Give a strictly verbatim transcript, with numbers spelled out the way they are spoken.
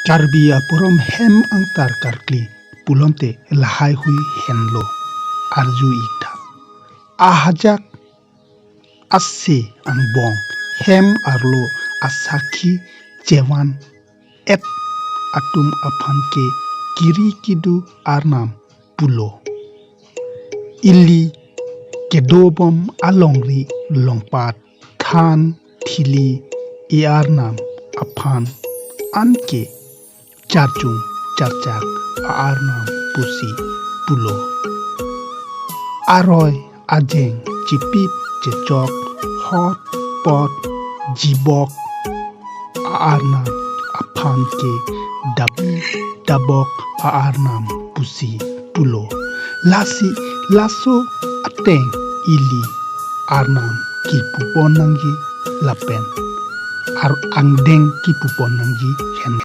Karbi apuram hem angtar karkli pulote lahaihui henlo arju-ik tha. Ahajak ase angbong hem arlo asakhi chevan-et atum aphan ke kiri kidu arnam pulo. Ili kedobom alongri longpat than thili e-arnam aphan anke charchung charchak a-arnam pusi pulo. Aroi ajeng chipip chechok hot pot jibok a-arnam aphan ke dabi dabok a-arnam pusi pulo. Lasi laso ateng ili arnam kipupon nangji lapen ar angdeng kipupon nangji hen.